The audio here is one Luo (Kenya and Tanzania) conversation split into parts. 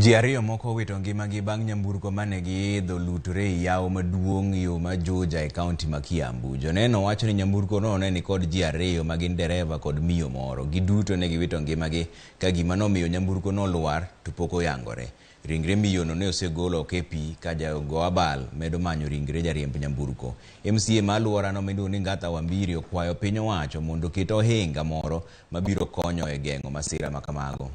Ji ariyo moko owito ngimagi bang' nyamburko mane giidho lutore ei yawo maduong' yo ma Juja e kaunti ma Kiambu. Joneno wacho ni nyamburko no ne nikod ji ariyo ma gin dereva kod miyo moro. Giduto ne giwito ngimagi ka gima nomiyo nyamburko no lwar to pok oyangore. Ringre miyono ne osegol oko e pi ka jogo abal medo manyo ringre jariemb nyamburko. MCA ma alworano miluongo ni Ngatha Wambiri okwayo piny owacho mondo oket ohinga moro mabiro konyo e geng'o masira ma kamago.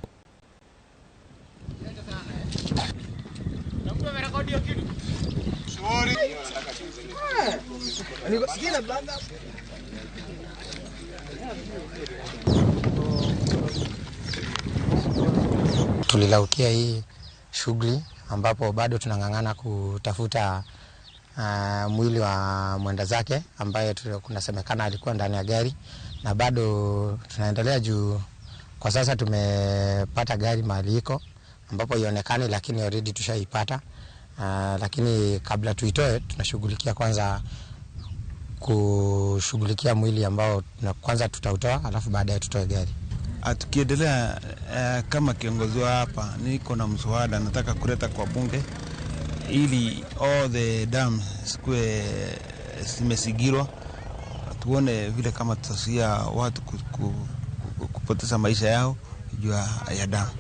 Tulilaukia hii shughuli ambapo bado tunang'ang'ana kutafuta mwili wa mwenda zake ambaye kunasemekana alikuwa ndani ya gari, na bado tunaendelea juu kwa sasa tumepata gari mahali iko ambapo ionekane, lakini already tushaipata. Lakini kabla tuitoe tunashughulikia kwanza kushughulikia mwili ambao kwanza tutautoa, alafu baadaye tutoe gari. Tukiendelea kama kiongozi wa hapa, niko na mswada nataka kuleta kwa bunge ili all the dams zikuwe zimezingirwa, tuone vile kama tutazuia watu kupoteza maisha yao juu ya damu.